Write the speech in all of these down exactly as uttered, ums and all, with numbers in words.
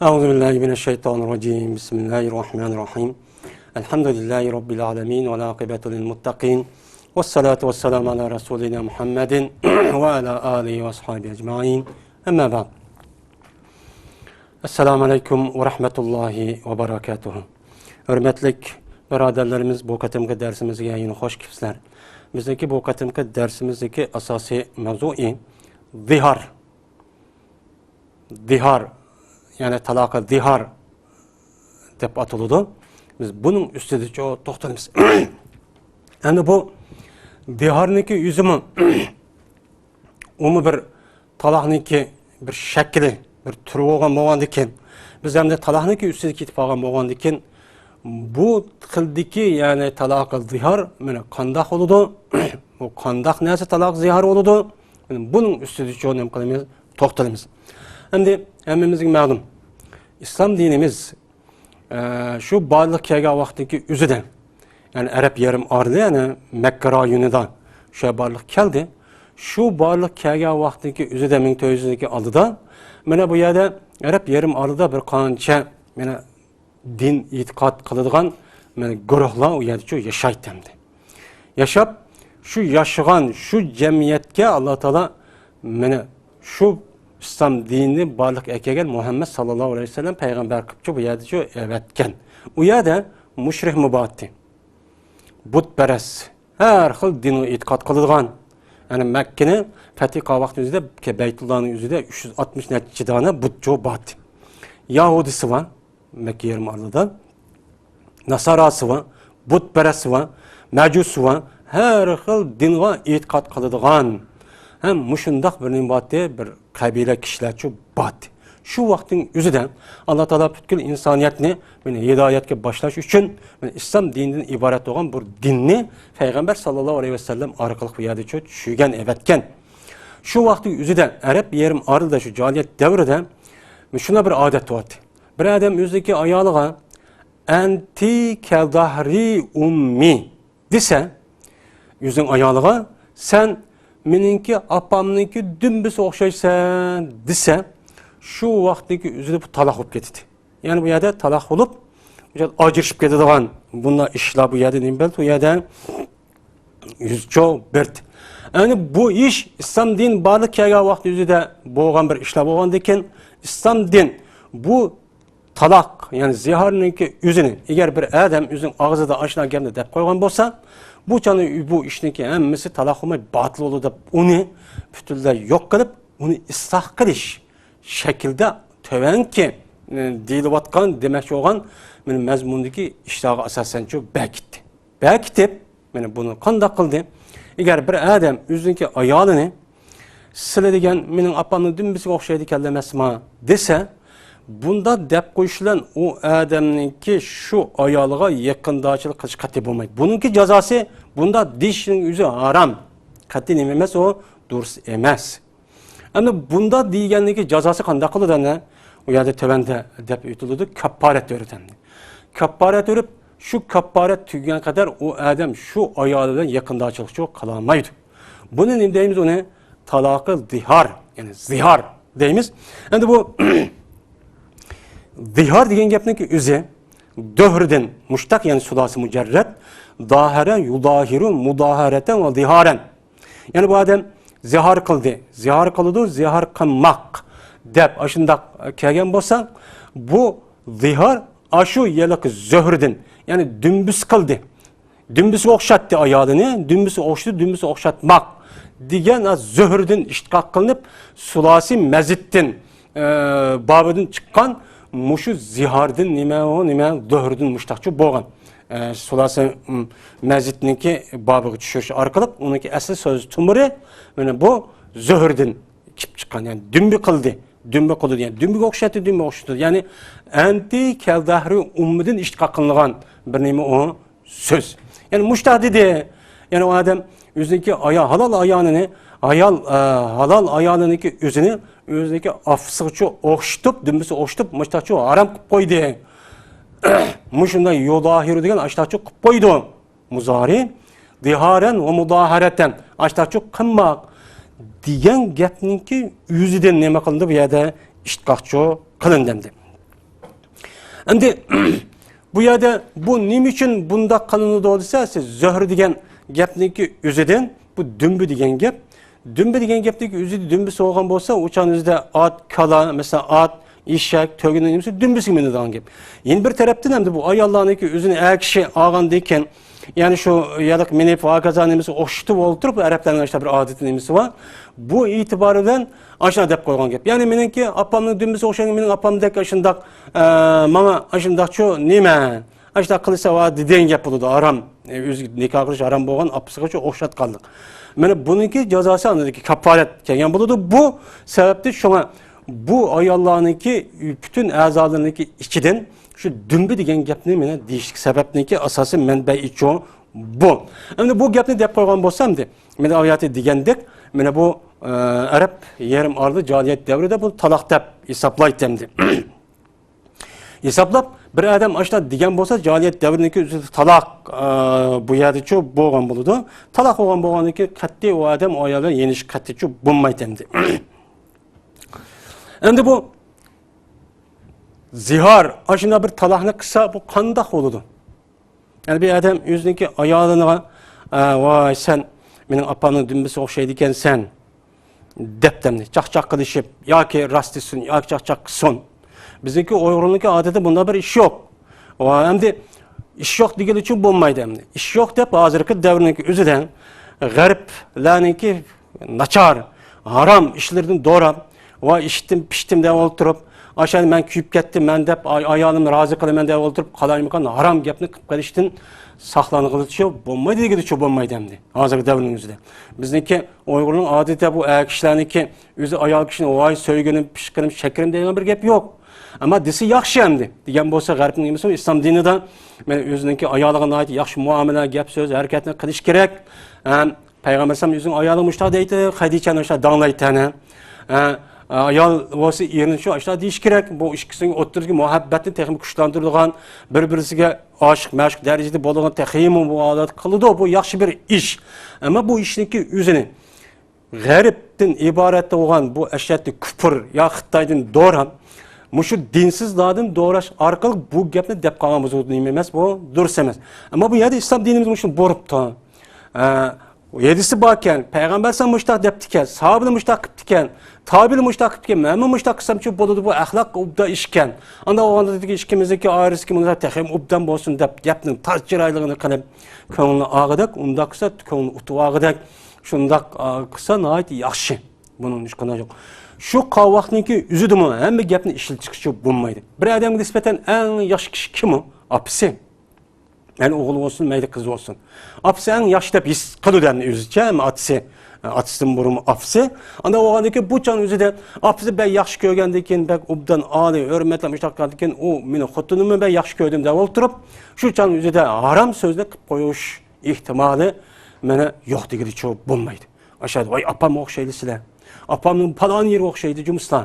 أعوذ بالله من الشيطان الرجيم. بسم الله الرحمن الرحيم. الحمد لله رب العالمين، والعاقبة للمتقين، والصلاة والسلام على رسولنا محمد وعلى آله وأصحابه أجمعين. أما بعد. السلام عليكم ورحمة الله وبركاته. ھۆرمەتلىك بۇرادەرلىرىمىز، بۇ قېتىمقى دەرسىمىزگە يەنە خوش كەپسىلەر. بىزنىڭكى بۇ قېتىمقى دەرسىمىزدىكى ئاساسىي مەۋزۇيى زىھار. زىھار، يەنى تالاقى زىھار دەپ ئاتىلىدۇ. بىز بۇنىڭ ئۈستىدە چو-، توختىلىمىز. ئەمدى بۇ زىھارنىڭكى ئۆزىمۇ، ئۇمۇ بىر تالاقنىڭكى بىر شەكلى، بىر تۈرى بولغان بولغاندىكىن، بىز ئەمدى تالاقنىڭكى ئۈستىدە كېتىپ قالغان بولغاندىكىن، بۇ خىلدىكى، يەنى تالاقى زىھار، مانا قانداق بولىدۇ؟ بۇ قانداق نەرسە تالاق زىھار بولىدۇ؟ مانا بۇنىڭ ئۈستىدە چو نېمە قىلىمىز؟ توختىلىمىز. ئەمدى ھەممىمىزگە مەلۇم، ئىسلام دىنىمىز، ئە، شۇ بارلىققا كەلگەن ۋاقىتتىكى ئۆزىدە، يەنى ئەرەب يېرىم ئارىلى، يەنى مەككە رايونىدا شۇ بارلىققا كەلدى. شۇ بارلىققا كەلگەن ۋاقىتتىكى ئۆزىدە، مىڭ تۆت يۈز يىلدىكى ئالدىدا، مانا بۇ يەردە ئەرەب يېرىم ئارىلىدا بىر قانچە، مانا دىن ئېتىقاد قىلىدىغان، مانا گۇرۇھلار ئۇ يەردە شۇ ياشايتتى ئەمدى. ياشاپ، شۇ ياشىغان شۇ جەمئىيەتكە ئاللا تائالا مانا شۇ ئىسلام دىنىنى بارلىققا ئەكەلگەن مۇھەممەد ساللاللاھۇ ئەلەيھى ۋەسەللەم پەيغەمبەر قىلىپ شۇ بۇ يەردە شۇ ئەۋەتكەن. ئۇ يەردە مۇشرىك بار ئىدى. بۇتپەرەس، ھەر خىل دىنغا ئېتىقاد قىلىدىغان، يەنى مەككىنى پەتھى قىلغان ۋاقتىمىزدا بەيتۇللانىڭ ئۆزىدە ئۈچ يۈز ئاتمىش نەچچە دانە بۇتچۇ بار ئىدى. يەھۇدىيسى بار، مەككە يېرىم ئارىلىدا ناساراسى بار، بۇتپەرەسى بار، مەجۇسى بار، ھەر خىل دىنغا ئېتىقاد قىلىدىغان ھەم مۇشۇنداق بىر نېمە بارتى، بىر قەبىلە كىشىلەرچۇ بارتى. شۇ ۋاقىتنىڭ ئۆزىدە ئاللا تائالا پۈتكۈل ئىنسانىيەتنى مانا ھىدايەتكە باشلاش ئۈچۈن مانا ئىسلام دىنىدىن ئىبارەت بولغان بىر دىننى پەيغەمبەر ساللاللاھۇ ئەلەيھى ۋەسەللەم ئارقىلىق بۇ يەردە چۆ-، چۈشۈرگەن، ئەۋەتكەن. شۇ ۋاقىتنىڭ ئۆزىدە ئەرەب يېرىم ئارىلىدا شۇ جاھىلىيەت دەۋرىدە شۇنداق بىر ئادەت بارتى. بىر ئادەم ئۆزىدىكى ئايالىغا، «ئەنتى كەزەھرى ئۇممى» دېسە، ئۆزىنىڭ ئايالىغا، «سەن مېنىڭكى ئاپامنىڭكى دۈمبىسىگە ئوخشايسەن» دېسە، شۇ ۋاقىتتىكى ئۆزىدە بۇ تالاق بولۇپ كېتىدۇ. يەنى بۇ يەردە تالاق بولۇپ، ئاجرىشىپ كېتىدىغان بۇنداق ئىشلار بۇ يەردە نېمە بولدى؟ بۇ يەردە يۈزچۇ بەردى. يەنى بۇ ئىش ئىسلام دىن بارلىققا كەلگەن ۋاقىت ئۆزىدە بولغان بىر ئىشلار بولغاندىكىن، ئىسلام دىن بۇ تالاق، يەنى زىھارنىڭكى ئۆزىنى، ئەگەر بىر ئادەم ئۆزىنىڭ ئاغزىدا ئاشۇنداق گەپنى دەپ قويغان بولسا، بۇ چاغدا بۇ ئىشنىڭكى ھەممىسى تالاق بولماي باتىل بولىدۇ دەپ، ئۇنى پۈتۈنلەي يوق قىلىپ، ئۇنى ئىسلاھ قىلىش شەكلىدە تۆۋەنكى، ئى، دېيىلىۋاتقان، دېمەكچى بولغان مانا مەزمۇندىكى ئىشلارغا ئاساسەنچۇ بەكىتتى. بەكىتىپ، مانا بۇنى قانداق قىلدى؟ ئەگەر بىر ئادەم ئۆزىنىڭكى ئايالىنى «سىلە دېگەن مېنىڭ ئاپامنىڭ دۈمبىسىگە ئوخشايدىكەنلەر ئەمەسما؟» دېسە، بۇنداق دەپ قويۇش بىلەن ئۇ ئادەمنىڭكى شۇ ئايالىغا يېقىندارچىلىق قىلىش قەتئىي بولمايدۇ. بۇنىڭكى جازاسى، بۇنداق دېيىشنىڭ ئۆزى ھارام. قەتئىي نېمە ئەمەس ئۇ؟ دۇرۇس ئەمەس. ئەمدى بۇنداق دېگەننىڭكى جازاسى قانداق قىلىدۇ ئەنە؟ ئۇ يەردە تۆۋەندە دەپ ئۆتۈلىدۇ، كاپپارەت بېرىدۇ ئەمدى. كاپپارەت بېرىپ، شۇ كاپپارەت تۈگىگەن قەدەر ئۇ ئادەم شۇ ئايالى بىلەن يېقىندارچىلىقچۇ قىلالمايدۇ. بۇنى نېمە دەيمىز ئۇنى؟ تالاقى زىھار، يەنى زىھار دەيمىز. ئەمدى بۇ زىھار دېگەن گەپنىڭكى ئۆزى زۆھرىدىن مۇشتەق، يەنى سۇلاسى مۇجەررەد، زاھەرە يۇزاھىرۇ مۇزاھەرەتەن ۋە زىھارەن. يەنى بۇ ئادەم زىھار قىلدى، زىھار قىلىدۇ، زىھار قىلماق دەپ ئاشۇنداق كەلگەن بولسا، بۇ زىھار ئاشۇ يەرلىك زۆھرىدىن، يەنى دۈمبىسى قىلدى. دۈمبىسىگە ئوخشاتتى ئايالىنى، دۈمبىسىگە ئوخشىتىپ، دۈمبىسىگە ئوخشاتماق دېگەن زۆھرىدىن ئىشتىقاق قىلىنىپ، سۇلاسى مەزىتتىن، ئە، بابىدىن چىققان مۇشۇ زىھاردىن نېمە ئۇ، نېمە زۆھرىدىن مۇشتەقچۇ بولغان. ئە، سۇلاسى، م، مەزىتنىڭكى بابىغا چۈشۈرۈش ئارقىلىق ئۇنىڭكى ئەسلى سۆز تۇمۇرى مانا بۇ زۆھرىدىن كېلىپ چىققان، يەنى دۈمبە قىلدى، دۈمبە قىلدى، يەنى دۈمبىگە ئوخشاتتى، دۈمبىگە ئوخشىتىدۇ. يەنى ئەنتى كەزەھرى ئۇممىدىن ئىشتىقاق قىلىنغان بىر نېمە ئۇ؟ سۆز. يەنى مۇشتاق دېدى. يەنى ئۇ ئادەم ئۆزىنىڭكى ئايا-، ھالال ئايالىنى، ئايال، ئە، ھالال ئايالىنىڭكى ئۆزىنى، ئۆزىنىڭكى ئاپىسىغىچۇ ئوخشىتىپ، دۈمبىسىگە ئوخشىتىپ، مۇشتاقچۇ ھارام قىلىپ قويدى. مۇشۇنداق يۇزاھىرۇ دېگەن ئاشتاقچۇ قىلىپ قويدى. مۇزارى، زىھارەن ۋە مۇزاھەرەتەن، ئاشتاقچۇ قىلماق دېگەن گەپنىڭكى ئۆزىدىن نېمە قىلىندى بۇ يەردە؟ ئىشتىقاقچۇ قىلىندى ئەمدى. ئەمدى بۇ يەردە بۇ نېمە ئۈچۈن بۇنداق قىلىنىدۇ دېسە، سىز زۆھرە دېگەن گەپنىڭكى ئۆزىدىن، بۇ دۈمبە دېگەن گەپ، دۈمبە دېگەن گەپنىڭكى ئۆزىدە دۈمبىسى بولغان بولسا، ئۇ چاغنىڭ ئۆزىدە ئات، كالا، مەسىلەن، ئات، ئېشەك، تۆگىنىڭ نېمىسى، دۈمبىسىگە مىنىدىغان گەپ. يەنە بىر تەرەپتىن ئەمدى بۇ ئاياللارنىڭكى ئۆزىنى ئەر كىشى ئالغاندىن كېيىن، يەنى شۇ يەرلىك مىنىپ، ھاكازا نېمىسى ئوخشىتىپ ئولتۇرۇپ، ئەرەبلەرنىڭ ئاشۇنداق بىر ئادىتى نېمىسى بار. بۇ ئېتىبارى بىلەن ئاشۇنداق دەپ قويغان گەپ. يەنى مېنىڭكى ئاپامنىڭ دۈمبىسى ئوخشايدۇ، مېنىڭ ئاپامدەك ئاشۇنداق، ئە، ماڭا ئاشۇنداقچۇ نېمە؟ ئاشۇنداق قىلسا ۋا دېگەن گەپ بولىدۇ، ھارام. ئۆزى نىكاھ قىلىش ھارام بولغان ئاپىسىغىچە ئوخشاتقانلىق. مانا بۇنىڭكى جازاسى ئاندىكى كاپپارەت كەلگەن بولىدۇ. بۇ سەۋەبتىن شۇڭا بۇ ئاياللارنىڭكى پۈتۈن ئەزالىرىنىڭكى ئىچىدىن شۇ دۈمبە دېگەن گەپنى مانا دېيىشلىك سەۋەبنىڭكى ئاساسىي مەنبەيىچۇ بۇ. ئەمدى بۇ گەپنى دەپ قويغان بولسا ئەمدى، مانا ئاياتى دېگەندەك، مانا بۇ، ئە، ئەرەب يېرىم ئارىلىق جاھىلىيەت دەۋرىدە بۇ تالاق دەپ ھېسابلايتتى ئەمدى. ھېسابلاپ، بىر ئادەم ئاشۇنداق دېگەن بولسا، جاھىلىيەت دەۋرىدىكى ئۆزى تالاق، ئە، بۇ يەردىچۇ بولغان بولىدۇ. تالاق بولغان بولغاندىن كېيىن قەتئىي ئۇ ئادەم ئۇ ئايال بىلەن يېنىشىش قەتئىيچۇ بولمايدۇ ئەمدى. ئەمدى بۇ زىھار، ئاشۇنداق بىر تالاقنى قىلسا، بۇ قانداق بولىدۇ؟ يەنى بىر ئادەم ئۆزىنىڭكى ئايالىغا، «ئە، ۋاي، سەن مېنىڭ ئاپامنىڭ دۈمبىسىگە ئوخشايدىكەنسەن» دەپتىمنى چاقچاق قىلىشىپ ياكى راست دېسۇن ياكى چاقچاق قىلسۇن. بىزنىڭكى ئۇيغۇرنىڭكى ئادىتى بۇنداق بىر ئىش يوق. ۋە ئەمدى ئىش يوق دېگىنى ئۈچۈن بولمايدۇ ئەمدى. ئىش يوق دەپ ھازىرقى دەۋرنىڭكى ئۆزىدە غەربلەرنىڭكى ناچار، ھارام ئىشلىرىدىن دوراپ، ۋاي ئىشتىم پىشتىم دەپ ئولتۇرۇپ، ئاشۇ مەن كۆيۈپ كەتتىم مەن دەپ، ئاي-، ئايالىمنى رازى قىلىمەن دەپ ئولتۇرۇپ، قالايمىقان ھارام گەپنى قىلىپ قېلىشتىن ساقلانغىلىچۇ بولمايدۇ دېگىنىچۇ بولمايدۇ ئەمدى. ھازىرقى دەۋرنىڭ ئۆزىدە. بىزنىڭكى ئۇيغۇرنىڭ ئادىتى بۇ ئەر كىشىلەرنىڭكى ئۆزى ئايال كىشىنى ۋاي سۆيگۈنۈم، پىشقىنىم، شېكىرىم دەيدىغان بىر گەپ يوق. ئەمما دېسە ياخشى ئەمدى. دېگەن بولسا غەربنىڭ نېمىسى ئىسلام دىنىدا مانا ئۆزىنىڭكى ئايالىغا ناھايىتى ياخشى مۇئامىلە، گەپ سۆز، ھەرىكەتنى قىلىش كېرەك. ھەم پەيغەمبەر ئەلەيھىسسالام ئۆزىنىڭ ئايالىغا مۇشۇنداق دەيتتى، خەدىچەنى مۇشۇنداق داڭلايتتى ئەنە. ھە، ئايال بولسا ئېرىنى شۇ ئاشۇنداق دېيىش كېرەك. بۇ ئىككىسىنىڭ ئوتتۇرىسىدىكى مۇھەببەتنى تېخىمۇ كۈچلەندۈرىدىغان، بىر-بىرسىگە ئاشىق-مەشۇق دەرىجىدە بولىدىغان تېخىمۇ بۇ ھالەت قىلىدۇ. بۇ ياخشى بىر ئىش. ئەمما بۇ ئىشنىڭكى ئۆزىنى غەربتىن ئىبارەت بولغان بۇ ئەشەددىي كۇپۇر يا خىتايدىن دوراپ، مۇشۇ دىنسىزلاردىن دوراش ئارقىلىق بۇ گەپنى دەپ قالغان بولسا نېمە ئەمەس، بۇ دۇرۇس ئەمەس. ئەمما بۇ يەردە ئىسلام دىنىمىز مۇشۇنى بۇيرۇپتۇ. ھە، ھەدىسى باركەن، پەيغەمبەر ئەلەيھىسسالام مۇشۇنداق دەپتىكەن، ساھابىلەر مۇشۇنداق قىپتىكەن، تابىئىلەر مۇشۇنداق قىپتىكەن، مەنمۇ مۇشۇنداق قىلسامچۇ بولىدۇ، بۇ ئەخلاق ئوبدان ئىشكەن. ئانداق بولغاندا ئىككىمىزنىڭكى ئائىلىسىدىكى مۇناسىۋەت تېخىمۇ ئوبدان بولسۇن دەپ، گەپنىڭ تاز چىرايلىقىنى قىلىپ، كۆڭلىنى ئالغۇدەك، ئۇنداق قىلسا كۆڭلىنى ئۇتۇۋالغۇدەك، شۇنداق، ئا، قىلسا ناھايىتى ياخشى. بۇنىڭ ھېچقانداق يوق. شۇ قاۋاقنىڭكى ئۆزىدىمۇ ھەممە گەپنى ئىشلىتىشكىچۇ بولمايدۇ. بىر ئادەمگە نىسبەتەن ئەڭ ياخشى كىشى كىم ئۇ؟ ئاپىسى. يەنى ئوغۇل بولسۇن، مەيلى قىز بولسۇن. ئاپىسى ئەڭ ياخشى دەپ ھېس قىلىدۇ ئەمدى ئۆزىچە، ئەمما ئاتىسى، ئاتىسىدىن بۇرۇن ئاپىسى. ئانداق بولغاندىن كېيىن بۇ چاغنىڭ ئۆزىدە ئاپىسى بەك ياخشى كۆرگەندىن كېيىن، بەك ئوبدان، ئالىي، ھۆرمەتلەپ مۇشۇنداق قىلغاندىن كېيىن، ئۇ مېنىڭ خوتۇنۇمنى بەك ياخشى كۆردۈم دەپ ئولتۇرۇپ، شۇ چاغنىڭ ئۆزىدە ھارام سۆزنى قىلىپ قويۇش ئېھتىمالى مانا يوق دېگىلىچۇ بولمايدۇ. ئاشۇ، ۋاي، ئاپامغا ئوخشايدۇ سىلەر. ئاپامنىڭ پالان يېرىگە ئوخشايدۇ جۇمۇسلار.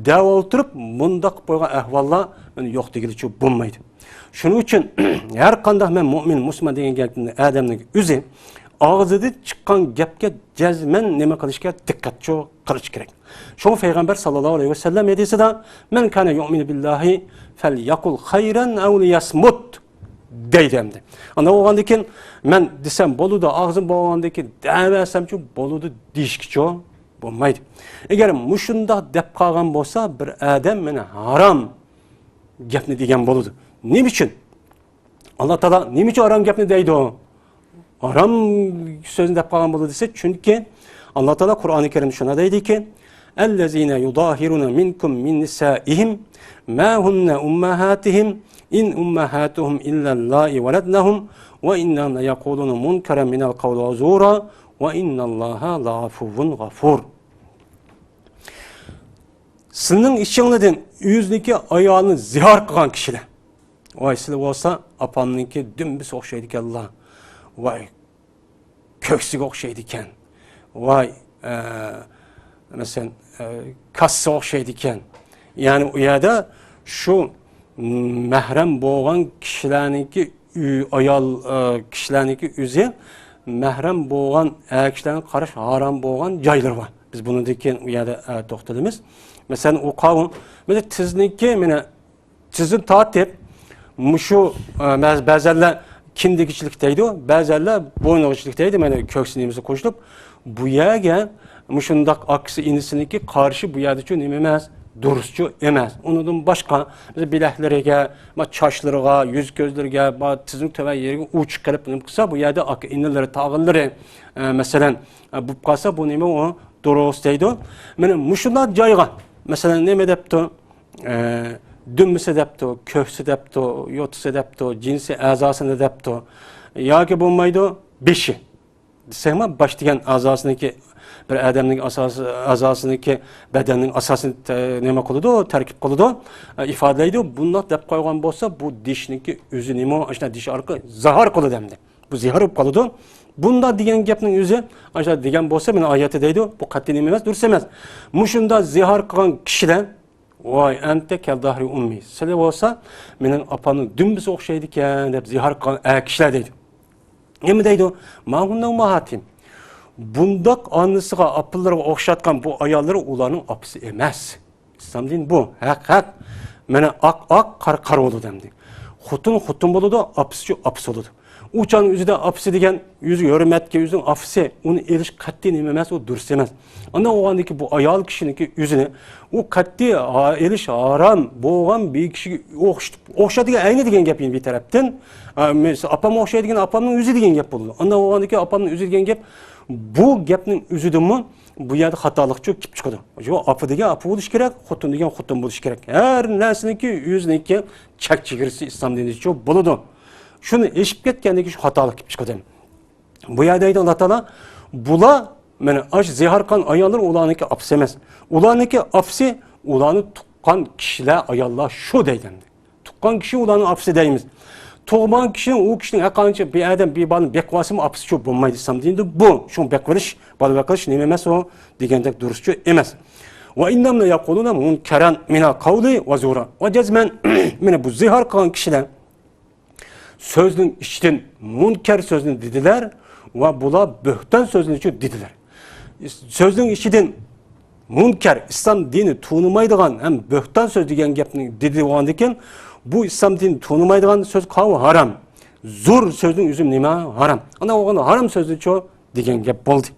دەپ ئولتۇرۇپ، مۇنداق قىلىپ قويغان ئەھۋاللار مانا يوق دېگىلىچۇ بولمايدۇ. شۇنىڭ ئۈچۈن ھەر قانداق مەن مۇئمىن، مۇسۇلمان دېگەن گەپنى ئادەمنىڭ ئۆزى ئاغزىدىن چىققان گەپكە جەزمەن نېمە قىلىشكە دىققەتچۇ قىلىش كېرەك. شۇڭا پەيغەمبەر ساللاللاھۇ ئەلەيھى ۋەسەللەم ھەدىسىدە، مەن كانە يۇئمىنۇ بىللاھى فەليەقۇل خەيرەن ئەۋ لىيەسمۇت. دەيدۇ ئەمدى. ئانداق بولغاندىن كېيىن، مەن دېسەم بولىدۇ، ئاغزىم بولغاندىن كېيىن دەۋەرسەمچۇ بولىدۇ دېيىشكىچۇ بولمايدۇ. ئەگەر مۇشۇنداق دەپ قالغان بولسا، بىر ئادەم مانا ھارام گەپنى دېگەن بولىدۇ. نېمە ئۈچۈن؟ ئاللا تائالا نېمە ئۈچۈن ھارام گەپنى دەيدۇ؟ ھارام سۆزنى دەپ قالغان بولىدۇ دېسە، چۈنكى ئاللا تائالا قۇرئانى كەرىمدە شۇنداق دەيدىكى، الذين يظاهرون منكم من نسائهم ما هن أمهاتهم إن أمهاتهم إلا اللائي ولدنهم وإنهم ليقولون منكرا من القول وزورا وإن الله لعفو غفور. سىلىنىڭ ئىچىڭلاردىن ئۆزىنىڭكى ئايالىنى زىھار قىلغان كىشىلەر. ۋاي، سىلى بولسا ئاپامنىڭكى دۈمبىسى ئوخشايدىكەنلا. ۋاي، كۆكسىگە ئوخشايدىكەن. ۋاي، ئە، مەسىلەن، ئە، كاسىسىغا ئوخشايدىكەن. يەنى ئۇ يەردە شۇ مەھرەم بولغان كىشىلەرنىڭكى ئۆ-، ئايال، ئە، كىشىلەرنىڭكى ئۆزى مەھرەم بولغان ئەر كىشىلەرگە قاراش ھارام بولغان جايلىرى بار. بىز بۇنىڭدىن كېيىن ئۇ يەردە، ئە، توختىلىمىز. مەسىلەن، ئۇ قاۋۇم، مانا تىزنىڭكى، مانا تىزىن تارتىپ، مۇشۇ، ئە، بەز-، بەزەنلەر كىندىكىچىلىك دەيدۇ، بەزەنلەر بوينىغىچىلىك دەيدۇ، مانا كۆكسى نېمىسى قوشۇلۇپ، بۇ يەرگە مۇشۇنداق ئاكىسى ئىنىسىنىڭكى قارىشى بۇ يەردىچۇ نېمە ئەمەس، دۇرۇسچۇ ئەمەس. ئۇنىڭدىن باشقا، مەسىلەن، بىلەكلىرىگە، ما چاچلىرىغا، يۈز كۆزلىرىگە، ما تىزىنىڭ تۆۋەن يېرىگە ئۇچۇق قىلىپ نېمە قىلسا، بۇ يەردە ئاكا ئىنىلىرى، تاغىلىرى، ئە، مەسىلەن، ئە، بوپ قالسا، بۇ نېمە ئۇ؟ دۇرۇس دەيدۇ. مانا مۇشۇنداق جايغا، مەسىلەن، نېمە دەپتۇ؟ ئە، دۈمبىسى دەپتۇ، كۆكسى دەپتۇ، يوتىسى دەپتۇ، جىنسىي ئەزاسىنى دەپتۇ. ياكى بولمايدۇ، بېشى. دېسەكمۇ، باش دېگەن ئەزاسىنىڭكى، بىر ئادەمنىڭ ئاساسى، ئەزاسىنىڭكى بەدەننىڭ ئاساسىنى تە-، نېمە قىلىدۇ، تەركىب قىلىدۇ، ئە، ئىپادىلەيدۇ. بۇنداق دەپ قويغان بولسا، بۇ دېشىنىڭكى ئۆزى نېمە؟ ئاشۇنداق دېشى ئارقىلىق زىھار قىلىدۇ ئەمدى. بۇ زىھار بولۇپ قالىدۇ. بۇنداق دېگەن گەپنىڭ ئۆزى، ئاشۇنداق دېگەن بولسا، مانا ئايەتتە دەيدۇ، بۇ قەتئىي نېمە ئەمەس، دۇرۇس ئەمەس. مۇشۇنداق زىھار قىلغان كىشىلەر، ۋاي، ئەنتە كەلدەھرى ئۇممى. سىلەر بولسا، مېنىڭ ئاپامنىڭ دۈمبىسى ئوخشايدىكەن، دەپ زىھار قىلغان ئەر كىشىلەر دەيدۇ. نېمە دەيدۇ؟ ما ھۇننە ئۇمماھاتىم. بۇنداق ئانىسىغا، ئاپىلىرىغا ئوخشاتقان بۇ ئاياللىرى ئۇلارنىڭ ئاپىسى ئەمەس. ئىسلام دىنى بۇ. ھەق، ھەق. مانا ئاق، ئاق، قارا، قارا بولىدۇ ئەمدى. خوتۇن خوتۇن بولىدۇ، ئاپىسىچۇ ئاپىسى بولىدۇ. ئۇ چاغنىڭ ئۆزىدە ئاپىسى دېگەن، ئۆزىگە ھۆرمەتكە، ئۆزىنىڭ ئاپىسى، ئۇنى ئېلىش قەتئىي نېمە ئەمەس، ئۇ دۇرۇس ئەمەس. ئاندىن بولغاندىكى بۇ ئايال كىشىنىڭكى ئۆزىنى، ئۇ قەتئىي ھا-، ئېلىش ھارام بولغان بىر كىشىگە ئوخش-، ئوخشاش دېگەن ئەينى دېگەن گەپ يەنە بىر تەرەپتىن. ئا، مەسىلەن، ئاپام ئوخشايدىغان ئاپامنىڭ ئۆزى دېگەن گەپ بولىدۇ. ئاندىن بولغاندىكى ئاپامنىڭ ئۆزى دېگەن گەپ، بۇ گەپنىڭ ئۆزىدىمۇ بۇ يەردە خاتالىقچۇ كېلىپ چىقىدۇ. يوق، ئاپا دېگەن ئاپا بولۇشى كېرەك، خوتۇن دېگەن خوتۇن بولۇشى كېرەك. ھەر نەرسىنىڭكى ئۆزىنىڭكى چەك چېگرىسى ئىسلام دىنىدىچۇ بولىدۇ. شۇنى ئېشىپ كەتكەندىن كېيىن شۇ خاتالىق كېلىپ چىقىدۇ. بۇ يەردە دەيدۇ ئاللا تائالا، بۇلار، مانا، ئاشۇ زىھار قىلغان ئاياللار ئۇلارنىڭكى ئاپىسى ئەمەس. ئۇلارنىڭكى ئاپىسى، ئۇلارنى تۇغقان كىشىلەر، ئاياللار شۇ دەيدۇ ئەمدى. تۇغقان كىشى ئۇلارنىڭ ئاپىسى دەيمىز. تۇغمىغان كىشىنىڭ، ئۇ كىشىنىڭ ھەققانىچە بىر ئادەم بىر بالىنى بېقىۋالسىمۇ ئاپىسىچۇ بولمايدۇ ئىسلام دىنىدا بۇ. شۇڭا بېقىۋېلىش، بالا بېقىش نېمە ئەمەس ئۇ دېگەندەك دۇرۇسچۇ ئەمەس. ۋە ئىننەھۇم لەيەقۇلۇنە مۇنكەرەن مىنەل قەۋلى ۋە زۇرا. ۋە جەزمەن، مانا بۇ زىھار قىلغان كىشىلەر سۆزنىڭ ئىچىدىن مۇنكەر سۆزنى دېدىلەر ۋە بۇلار بۆھتان سۆزنىچۇ دېدىلەر. سۆزنىڭ ئىچىدىن مۇنكەر، ئىسلام دىنى تونۇمايدىغان ھەم بۆھتان سۆز دېگەن گەپنى دېدى بولغاندىكىن، بۇ ئىسلام دىنى تونۇمايدىغان سۆز قاۋۇ ھارام. زۇر سۆزنىڭ ئۆزى نېمە؟ ھارام. ئانا بولغاندا ھارام سۆزنىچۇ دېگەن گەپ بولدى.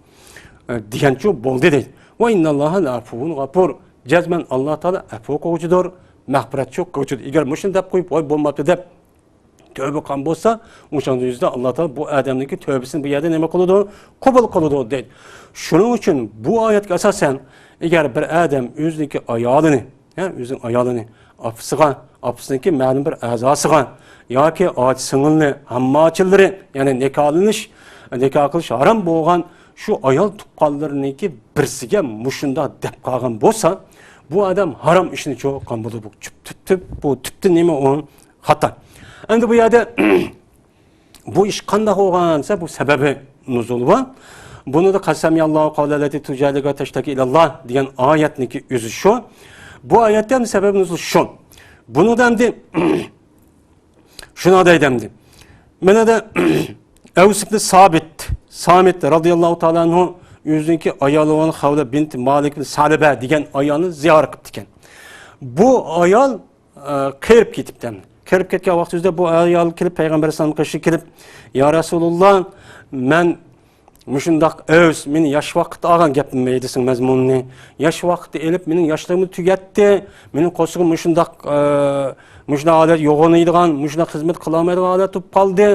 ئە، دېگەنچۇ بولدى دەيدۇ. ۋە ئىننەللاھە لەئەفۇۋۇن غەپۇر. جەزمەن ئاللا تائالا ئەپۇ قىلغۇچىدۇر، مەغپىرەتچۇ قىلغۇچىدۇر. ئەگەر مۇشۇنى دەپ قويۇپ، ۋاي بولماپتۇ دەپ، تۆبە قىلغان بولسا، ئۇنىڭ يۈزىدە ئاللا تائالا بۇ ئادەمنىڭكى تۆبىسىنى بۇ يەردە نېمە قىلىدۇ؟ قوبۇل قىلىدۇ دەيدۇ. شۇنىڭ ئۈچۈن بۇ ئايەتكە ئاساسەن، ئەگەر بىر ئادەم ئۆزىنىڭكى ئايالىنى، ھە، ئۆزىنىڭ ئايالىنى ئاپىسىغا، ئاپىسىنىڭكى مەلۇم بىر ئەزاسىغا ياكى ئاچا سىڭىلنى، ھامماچىلىرى، يەنى نىكاھلىنىش، نىكاھ قىلىش ھارام بولغان شۇ ئايال تۇغقانلىرىنىڭكى بىرسىگە مۇشۇنداق دەپ قالغان بولسا، بۇ ئادەم ھارام ئىشنى چوقۇم بولىدۇ. بۇ تۈپ، تۈپ، تۈپ، بۇ تۈپتىن نېمە ئۇ؟ خاتا. ئەمدى بۇ يەردە بۇ ئىش قانداق بولغان دېسە، بۇ سەبەبى نۇزۇلى بار. بۇنىدا قەد سەمىئەللاھۇ قەۋلەللەتى تۇجادىلۇكە تەشتەكى ئىلەللاھ دېگەن ئايەتنىڭكى ئۆزى شۇ. بۇ ئايەتتە ھەم سەبەبى نۇزۇل شۇ. بۇنىدا ئەمدى شۇنى دەيدۇ ئەمدى. مانا دا ئەۋس ئىبنى سابىت، سامىت رازىياللاھۇ تائالا ئەنھۇ ئۆزىنىڭكى ئايالى بولغان خەۋلە بىنت مالىك ئىبنى سەلىبە دېگەن ئايالنى زىيارەت قىپتىكەن. بۇ ئايال ئە، قېرىپ كېتىپتۇ. قېرىپ كەتكەن ۋاقتىمىزدا بۇ ئايال كېلىپ، پەيغەمبەر ئەلەيھىسسالامنىڭ قېشىغا كېلىپ، يا رەسۇلۇللا، مەن مۇشۇنداق ئۆز، مېنى ياش ۋاقىتتا ئالغان گەپنى دېسىڭ مەزمۇنىنى. ياش ۋاقىتتا ئېلىپ، مېنىڭ ياشلىقىمنى تۈگەتتى. مېنىڭ قورسىقىم مۇشۇنداق، ئە، مۇشۇنداق ھالەت يوغىنايدىغان، مۇشۇنداق خىزمەت قىلالمايدىغان ھالەت بولۇپ قالدى.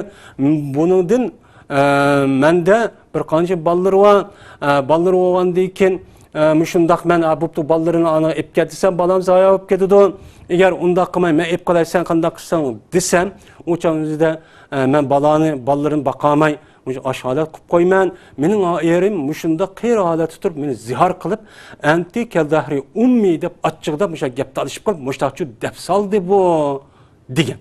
بۇنىڭدىن ئە، مەندە بىر قانچە بالىلىرى بار. ئە، بالىلىرى بولغاندىن كېيىن، ئە، مۇشۇنداق مەن، ئە، بوپتۇ، بالىلىرىنى ئانا ئېلىپ كەت دېسەم، بالام زايا بولۇپ كېتىدۇ. ئەگەر ئۇنداق قىلماي، مەن ئېلىپ قالاي، سەن قانداق قىلساڭ دېسەم، ئۇ چاغنىڭ ئۆزىدە، ئە، مەن بالانى، بالىلىرىنى باقالماي، مۇشۇ ئاش ھالەت قىلىپ قويىمەن. مېنىڭ ئېرىم مۇشۇنداق قېرى ھالەتتە تۇرۇپ، مېنى زىھار قىلىپ، ئەنتى كەلدەھرى ئۇممى دەپ ئاچچىقىدا مۇشۇ گەپ تالىشىپ قىلىپ، مۇشۇنداقچۇ دەپ سالدى بۇ، دېگەن.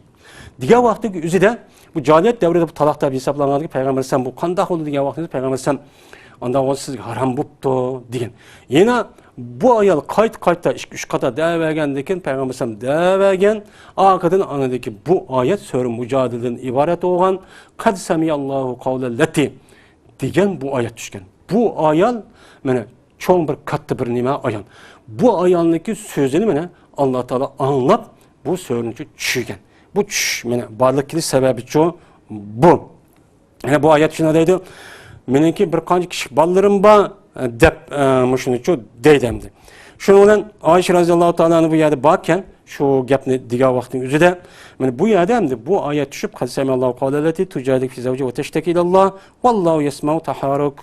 دېگەن ۋاقتىدىكى ئۆزىدە بۇ جاھىلىيەت دەۋرىدە بۇ تالاق دەپ ھېسابلانغاندىكى پەيغەمبەر ئەلەيھىسسالام بۇ قانداق بولدى دېگەن ۋاقتىدا پەيغەمبەر ئەلەيھىسسالام ئانداق بولسا سىزگە ھارام بوپتۇ دېگەن. يەنە بۇ ئايال قايتا-قايتا ئىككى-ئۈچ قېتىم دەۋەرگەندىن كېيىن پەيغەمبەر ئەلەيھىسسالام دەۋەرگەن. ئارقىدىن ئاندىكى بۇ ئايەت سۈرە مۇجادىلىدىن ئىبارەت بولغان قەد سەمىئەللاھۇ قەۋلەللەتى دېگەن بۇ ئايەت چۈشكەن. بۇ ئايال مانا چوڭ بىر كاتتا بىر نېمە ئايال. بۇ ئايالنىڭكى سۆزىنى مانا ئاللا تائالا ئاڭلاپ، بۇ سۈرىنىچۇ چۈشۈرگەن. بۇ چۈش، مانا، بارلىق كېلىش سەۋەبىچۇ بۇ. يەنە بۇ ئايەت شۇنداق دەيدۇ، مېنىڭكى بىر قانچە كىچىك بالىلىرىم بار، دەپ، ئە، مۇشۇنىچۇ دەيدۇ ئەمدى. شۇنىڭ بىلەن ئائىشە رەزىياللاھۇ تائالا ئەنھا بۇ يەردە باركەن، شۇ گەپنى دېگەن ۋاقىتنىڭ ئۆزىدە، مانا بۇ يەردە ئەمدى بۇ ئايەت چۈشۈپ، قەد سەمىئەللاھۇ قەۋلەللەتى تۇجادىلۇكە فى زەۋجىھا ۋە تەشتەكى ئىلەللاھ، ۋەللاھۇ يەسمەئۇ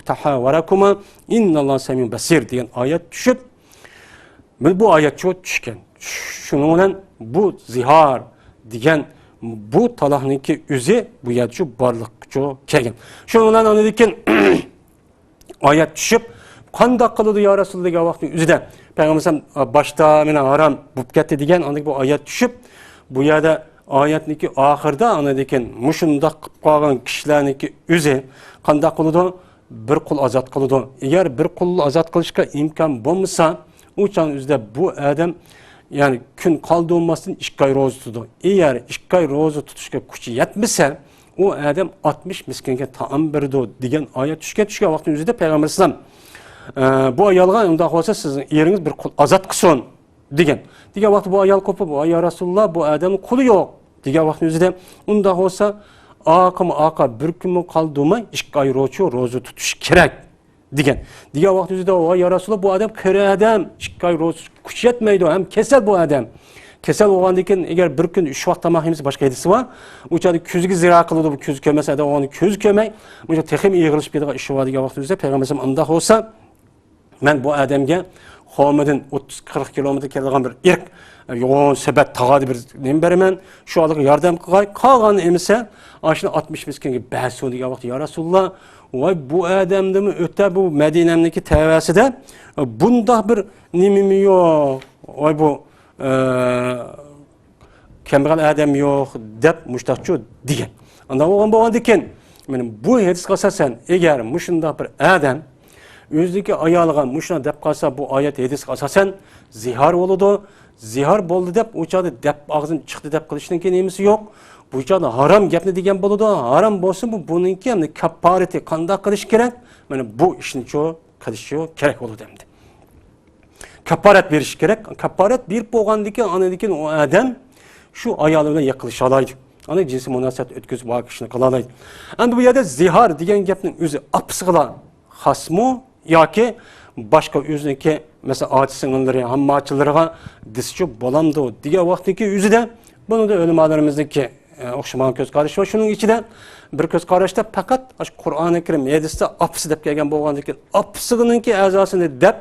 تەھاۋۇرەكۇما، ئىننەللاھە سەمىئۇن بەسىر دېگەن ئايەت چۈشۈپ، مانا بۇ ئايەت چۈشكەن. شۇنىڭ بىلەن بۇ زىھار دېگەن بۇ تالاقنىڭكى ئۆزى بۇ يەردە شۇ بارلىققا كەلگەن. شۇنىڭ بىلەن ئاندىن كېيىن ئايەت چۈشۈپ، قانداق قىلىدۇ يا رەسۇلاللا دېگەن ۋاقىتنىڭ ئۆزىدە پەيغەمبەر ئەلەيھىسسالام، باشتا مانا ھارام بولۇپ كەتتى دېگەن، ئاندىن كېيىن بۇ ئايەت چۈشۈپ، بۇ يەردە ئايەتنىڭكى ئاخىرىدا ئاندىن كېيىن مۇشۇنداق قىلىپ قالغان كىشىلەرنىڭكى ئۆزى قانداق قىلىدۇ؟ بىر قۇل ئازاد قىلىدۇ. ئەگەر بىر قۇل ئازاد قىلىشقا ئىمكان بولمىسا، ئۇ چاغنىڭ ئۆزىدە بۇ ئادەم، يەنى كۈن قالدۇرماستىن ئىككى ئاي روزا تۇتىدۇ. ئەگەر ئىككى ئاي روزا تۇتۇشقا كۈچى يەتمىسە، ئۇ ئادەم ئاتمىش مىسكىنگە تائام بېرىدۇ دېگەن ئايەت چۈشكەن. چۈشكەن ۋاقىتنىڭ ئۆزىدە پەيغەمبەر ئەلەيھىسسالام، ئە، بۇ ئايالغا، ئۇنداق بولسا سىزنىڭ ئېرىڭىز بىر قۇل ئازاد قىلسۇن دېگەن. دېگەن ۋاقىتتا بۇ ئايال قوپۇپ، ۋاي يا رەسۇلاللا، بۇ ئادەمنىڭ قۇلى يوق دېگەن ۋاقىتنىڭ ئۆزىدە، ئۇنداق بولسا ئاقىمۇ ئاقا بىر كۈنمۇ قالدۇرماي ئىككى ئاي روزا، روزا تۇتۇش كېرەك دېگەن. دېگەن ۋاقىتنىڭ ئۆزىدە، ۋاي يا رەسۇلاللا، بۇ ئادەم قېرى ئادەم، ئىككى ئاي روزا كۈچى يەتمەيدۇ، ھەم كېسەل بۇ ئادەم. كېسەل بولغاندىن كېيىن ئەگەر بىر كۈندە ئۈچ ۋاق تاماق يېمىسە، باشقا ھەدىسى بار، ئۇ چاغدا كۆزىگە زىرا قىلىدۇ، بۇ كۆز كۆرمەس ئادەم، ئۇنى كۆز كۆرمەي، بۇ تېخىمۇ ئېغىرلىشىپ كېتىدىغان ئىشى بار دېگەن ۋاقىتنىڭ ئۆزىدە پەيغەمبەر ئەلەيھىسسالام ئۇنداق بولسا، مەن بۇ ئادەمگە خورمىدىن ئوتتۇز قىرىق كىلومېتىر كېلىدىغان بىر ئېرىق، يوغان سۆبەت تاغادا بىر نېمە بېرىمەن، شۇ ئادەمگە ياردەم قىلغاي، قالغاننى ئەمىسە، ئاشۇنى ئاتمىش مىسكىنگە بەرسۇن دېگەن ۋاقىتتا، يا رەسۇلاللا، ۋاي بۇ ئادەمدىمۇ ئۆتە بۇ مەدىنەمنىڭكى تەۋەسىدە بۇنداق بىر نېمىمۇ يوق، ۋاي بۇ، ئە، كەمبەغەل ئادەم يوق دەپ مۇشتاقچۇ دېگەن. ئانداق بولغان بولغاندىكىن، مانا بۇ ھەدىسكە ئاساسەن، ئەگەر مۇشۇنداق بىر ئادەم ئۆزىنىڭكى ئايالىغا مۇشۇنداق دەپ قالسا، بۇ ئايەت ھەدىسكە ئاساسەن زىھار بولىدۇ. زىھار بولدى دەپ، ئۇ چاغدا دەپ ئاغزىدىن چىقتى دەپ قىلىشنىڭكى نېمىسى يوق. بۇ چاغدا ھارام گەپنى دېگەن بولىدۇ. ھارام بولسا، بۇ، بۇنىڭكى ئەمدى كاپپارىتى قانداق قىلىش كېرەك؟ مانا بۇ ئىشنىچۇ قىلىشى كېرەك بولىدۇ ئەمدى. كاپپارەت بېرىش كېرەك. كاپپارەت بېرىپ بولغاندىن كېيىن، ئاندىن كېيىن ئۇ ئادەم شۇ ئايالى بىلەن يىقىلىشالايدۇ. ئاندىن جىنسىي مۇناسىۋەت ئۆتكۈزۈپ، بۇ كىشىنى قىلالايدۇ. ئەمدى بۇ يەردە زىھار دېگەن گەپنىڭ ئۆزى ئاپىسىغىلا خاسمۇ ياكى باشقا ئۆزىنىڭكى، مەسىلەن، ئاچا سىڭىللىرى، ھامماچىلىرىغا دېسىچۇ بولامدۇ دېگەن ۋاقىتتىكى ئۆزىدە، بۇنىڭدا ئۆلىمالىرىمىزنىڭكى ئە، ئوخشىمىغان كۆز قارىشى بار. شۇنىڭ ئىچىدە بىر كۆز قاراشتا پەقەت ئاشۇ قۇرئانى كەرىم، ھەدىستە ئاپىسى دەپ كەلگەن بولغاندىن كېيىن، ئاپىسىنىڭكى ئەزاسىنى دەپ،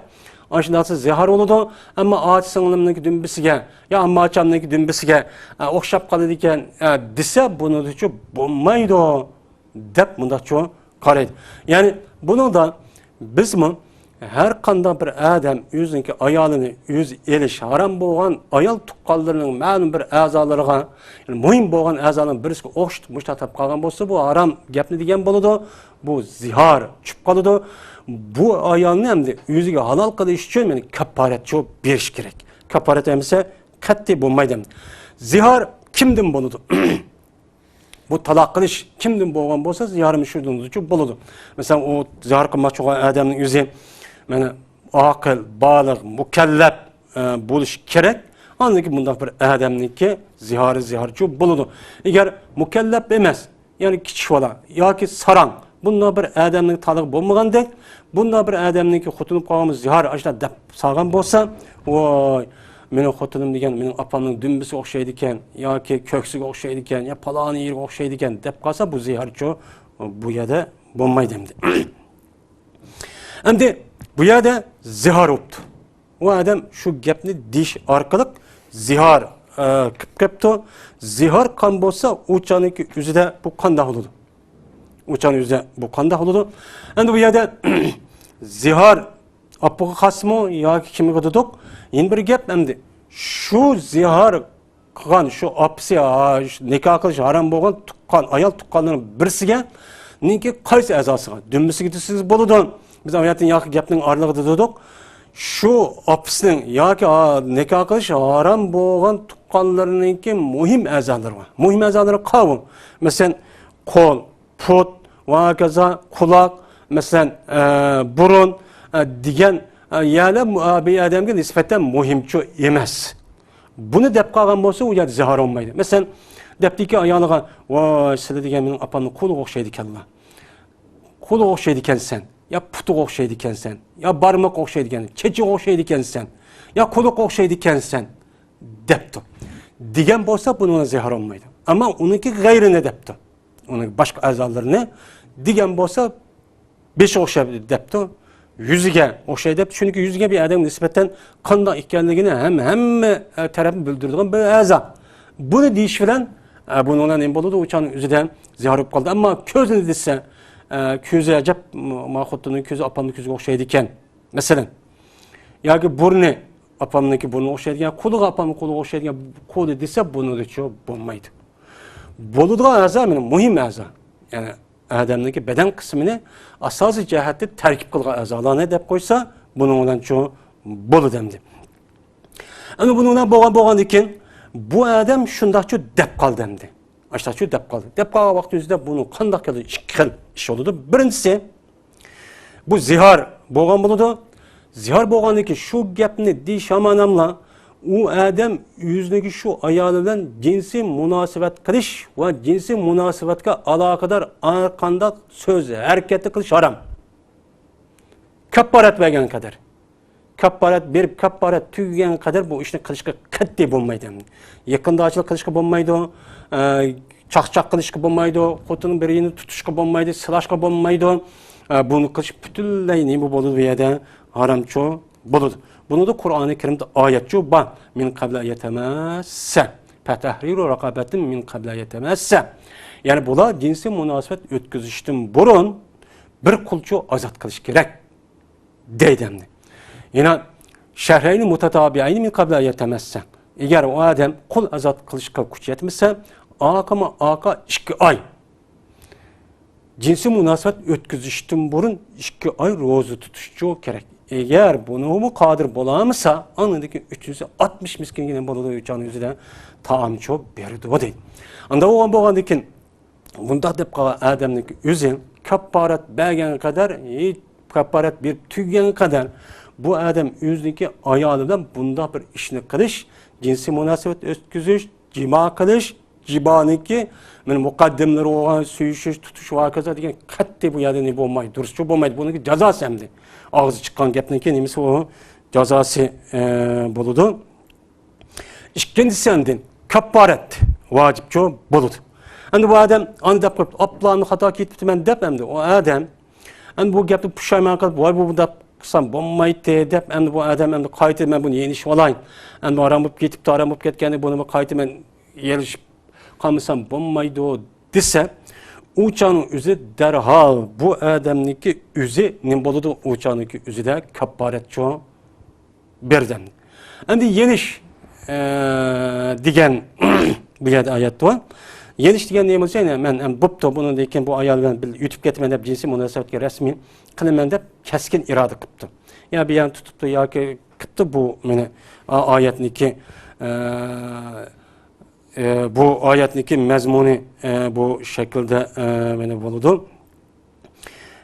ئاشۇنداقسى زىھار بولىدۇ. ئەمما ئاچا سىڭلىمنىڭكى دۈمبىسىگە يا ئامما ئاچامنىڭكى دۈمبىسىگە، ئە، ئوخشاپ قالىدىكەن، ئە، دېسە، بۇنىڭدىچۇ بولمايدۇ دەپ مۇنداقچۇ قارايدۇ. يەنى بۇنىڭدا بىزمۇ ھەر قانداق بىر ئادەم ئۆزىنىڭكى ئايالىنى ئۆزى ئېلىش ھارام بولغان ئايال تۇغقانلىرىنىڭ مەلۇم بىر ئەزالىرىغا، يەنى مۇھىم بولغان ئەزالىرىنىڭ بىرسىگە ئوخشىتىپ مۇشۇنداق دەپ قالغان بولسا، بۇ ھارام گەپنى دېگەن بولىدۇ. بۇ زىھار چۈشۈپ قالىدۇ. بۇ ئايالنى ئەمدى ئۆزىگە ھالال قىلىش ئۈچۈن، يەنى كاپپارەتچۇ بېرىش كېرەك. كاپپارەت بەرمىسە قەتئىي بولمايدۇ ئەمدى. زىھار كىمدىن بولىدۇ؟ بۇ تالاق قىلىش كىمدىن بولغان بولسا، زىھارىمۇ شۇدىنچۇ بولىدۇ. مەسىلەن، ئۇ زىھار قىلماقچى بولغان ئادەمنىڭ ئۆزى، مانا، ئاقىل، بالىغ، مۇكەللەپ، ئە، بولۇشى كېرەك. ئاندىن كېيىن بۇنداق بىر ئادەمنىڭكى زىھارى زىھارچۇ بولىدۇ. ئەگەر مۇكەللەپ ئەمەس، يەنى كىچىك بالا ياكى ساراڭ، بۇنداق بىر ئادەمنىڭ تالىقى بولمىغاندەك، بۇنداق بىر ئادەمنىڭكى خوتۇنى قالغان زىھار ئاشۇنداق دەپ سالغان بولسا، ۋاي، مېنىڭ خوتۇنۇم دېگەن مېنىڭ ئاپامنىڭ دۈمبىسىگە ئوخشايدىكەن ياكى كۆكسىگە ئوخشايدىكەن يا پالانى يېرىگە ئوخشايدىكەن دەپ قالسا، بۇ زىھارچۇ بۇ يەردە بولمايدۇ ئەمدى. ئەمدى بۇ يەردە زىھار بوپتۇ. ئۇ ئادەم شۇ گەپنى دېيىش ئارقىلىق زىھار، ئە، قىلىپ قېپتۇ. زىھار قىلغان بولسا، ئۇ چاغنىڭكى ئۆزىدە بۇ قانداق بولىدۇ؟ ئۇ چاغنىڭ ئۆزىدە بۇ قانداق بولىدۇ؟ ئەمدى بۇ يەردە زىھار ئاپىغا خاسمۇ ياكى كىمگە دېدۇق؟ يەنە بىر گەپ ئەمدى. شۇ زىھار قىلغان شۇ ئاپىسى، ھا، شۇ نىكاھ قىلىش ھارام بولغان تۇغقان، ئايال تۇغقانلىرىنىڭ بىرسىگە، نىڭكى قايسى ئەزاسىغا؟ دۈمبىسىگە دېسىڭىز بولىدۇ. بىز ئايەتنىڭ ياقى گەپنىڭ ئارىلىقىدا دېدۇق. شۇ ئاپىسىنىڭ ياكى، ھا، نىكاھ قىلىش ھارام بولغان تۇغقانلىرىنىڭكى مۇھىم ئەزالىرى بار. مۇھىم ئەزالىرى قاۋۇ. مەسىلەن، قول، پۇت ۋە ھاكازا قۇلاق، مەسىلەن، ئە، بۇرۇن، ئە، دېگەن، ئە، يەرلەر مۇ-، ئە، بىر ئادەمگە نىسبەتەن مۇھىمچۇ ئەمەس. بۇنى دەپ قالغان بولسا، ئۇ يەردە زىھار بولمايدۇ. مەسىلەن، دەپتىكى ئايالىغا، ۋاي، سىلە دېگەن مېنىڭ ئاپامنىڭ قولىغا ئوخشايدىكەنلا. قولىغا ئوخشايدىكەنسەن، يا پۇتىغا ئوخشايدىكەنسەن، يا بارماققا ئوخشايدىكەن، چېچىغا ئوخشايدىكەنسەن، يا قولىغا ئوخشايدىكەنسەن، دەپتۇ. دېگەن بولسا، بۇنىڭ زىھار بولمايدۇ. ئەمما ئۇنىڭكى غەيرىنى دەپتۇ. ئۇنىڭ باشقا ئەزالىرىنى دېگەن بولسا، بېشىغا ئوخشاپ دەپتۇ. يۈزىگە ئوخشايدۇ دەپتۇ. چۈنكى يۈزىگە بىر ئادەمگە نىسبەتەن قانداق ئىكەنلىكىنى ھەم-، ھەممە، ئە، تەرەپنى بىلدۈرىدىغان بىر ئەزا. بۇنى دېيىش بىلەن، ئە، بۇنىڭ بىلەن نېمە بولىدۇ؟ ئۇ چاغنىڭ ئۆزىدە زىھار بولۇپ قالدى. ئەمما كۆزىنى دېسە، ئە، كۆزى ئەجەب، ما خوتۇننىڭ كۆزى ئاپامنىڭ كۆزىگە ئوخشايدىكەن. مەسىلەن، ياكى بۇرنى ئاپامنىڭكى بۇرنىغا ئوخشايدىكەن، قۇلىقى ئاپامنىڭ قۇلىقىغا ئوخشايدىكەن، قولى دېسە، بۇنىڭدىچۇ بولمايدۇ. بولىدىغان ئەزا، مانا مۇھىم ئەزا. يەنى ئادەمنىڭكى بەدەن قىسمىنى ئاساسىي جەھەتتە تەركىب قىلغان ئەزالارنى دەپ قويسا، بۇنىڭ بىلەنچۇ بولىدۇ ئەمدى. ئەمدى بۇنىڭ بىلەن بولغان، بولغاندىن كېيىن، بۇ ئادەم شۇنداقچۇ دەپ قالدى ئەمدى. ئاشۇنداقچۇ دەپ قالدى. دەپ قالغان ۋاقتىمىزدا بۇنىڭ قانداق كېلىدۇ؟ ئىككى خىل ئىش بولىدۇ. بىرىنچىسى، بۇ زىھار بولغان بولىدۇ. زىھار بولغاندىن كېيىن شۇ گەپنى دېيىش ھامان ئۇ ئادەم ئۆزىنىڭكى شۇ ئايالى بىلەن جىنسىي مۇناسىۋەت قىلىش ۋە جىنسىي مۇناسىۋەتكە ئالاقىدار ھەر قانداق سۆز، ھەرىكەتنى قىلىش ھارام. كاپپارەت بەرگەن قەدەر. كاپپارەت بېرىپ، كاپپارەت تۈگىگەن قەدەر بۇ ئىشنى قىلىشقا قەتئىي بولمايدۇ. يېقىنداشلىق قىلىشقا بولمايدۇ، ئە، چاقچاق قىلىشقا بولمايدۇ، خوتۇن بىر يېرىنى تۇتۇشقا بولمايدۇ، سىلاشقا بولمايدۇ. ئە، بۇنى قىلىش پۈتۈنلەي نېمە بولىدۇ بۇ يەردە؟ ھارامچۇ بولىدۇ. بۇنىڭدا قۇرئانى كەرىمدە ئايەتچۇ بار. مىن قەبلى ئەن يەتەمەسسە. فتحرير رقبة من قبل أن يتماسا. يەنى بۇلار جىنسىي مۇناسىۋەت ئۆتكۈزۈشتىن بۇرۇن بىر قۇلچۇ ئازاد قىلىش كېرەك. دەيدۇ ئەمدى. يەنە شهرين متتابعين من قبل أن يتماسا. ئەگەر ئۇ ئادەم قۇل ئازاد قىلىشقا كۈچى يەتمىسە، ئارقىمۇ ئارقا ئىككى ئاي جىنسىي مۇناسىۋەت ئۆتكۈزۈشتىن بۇرۇن ئىككى ئاي روزا تۇتۇشچۇ كېرەك. ئەگەر بۇنىمۇ قادىر بولالمىسا، ئاندىن كېيىن ئۈچىنچىسى ئاتمىش مىسكىنگە نېمە بولىدۇ؟ ئۈچ ئاينىڭ ئۆزىدە تائامچۇ بېرىدۇ دەيدۇ. ئاندا بولغان، بولغاندىن كېيىن بۇنداق دەپ قالغان ئادەمنىڭكى ئۆزى كاپپارەت بەرگەن قەدەر، ھېچ كاپپارەت بېرىپ تۈگىگەن قەدەر بۇ ئادەم ئۆزىنىڭكى ئايالى بىلەن بۇنداق بىر ئىشنى قىلىش، جىنسىي مۇناسىۋەت ئۆتكۈزۈش، جىما قىلىش، جىمانىڭكى مانا مۇقەددىمىلىرى بولغان سۆيۈشۈش، تۇتۇش ۋە ھاكازا دېگەن قەتئىي بۇ يەردە نېمە بولمايدۇ، دۇرۇسچۇ بولمايدۇ. بۇنىڭكى جازاسى ئەمدى. ئاغزى چىققان گەپنىڭكى نېمىسى ئۇ؟ جازاسى، ئە، بولىدۇ. ئىككىنچىسى ئەمدى كاپپارەت ۋاجىپچۇ بولىدۇ. ئەمدى بۇ ئادەم ئانداق دەپ قويۇپتۇ، ئاپلا خاتا كېتىپتىمەن دەپ ئەمدى ئۇ ئادەم ئەمدى بۇ گەپنى پۇشايمان قىلىپ، ۋاي بۇ بۇنداق قىلسام بولمايتتى دەپ، ئەمدى بۇ ئادەم ئەمدى قايتا مەن بۇنى يېنىشىۋالاي. ئەمدى ھارام بولۇپ كېتىپتۇ، ھارام بولۇپ كەتكەندە بۇنى قايتا مەن يېلىشىپ قالمىسام بولمايدۇ دېسە، ئۇ چاغنىڭ ئۆزى دەرھال بۇ ئادەمنىڭكى ئۆزى نېمە بولىدۇ؟ ئۇ چاغنىڭكى ئۆزىدە كاپپارەتچۇ بەردەم. ئەمدى يېنىش، ئە، دېگەن بۇ يەردە ئايەت بار. يېنىش دېگەن نېمە بولسا، يەنى مەن، ئەم، بوپتۇ، بۇنىڭدىن كېيىن بۇ ئايال بىلەن بىل-، ئۆتۈپ كېتىمەن دەپ جىنسىي مۇناسىۋەتكە رەسمىي قىلىمەن دەپ كەسكىن ئىرادە قىپتۇ. يا بۇ يەرنى تۇتۇپتۇ ياكى قىپتۇ بۇ مېنى، ئا-، ئايەتنىكى، ئە، ئە، بۇ ئايەتنىكى مەزمۇنى، ئە، بۇ شەكىلدە، ئە، مانا بولىدۇ.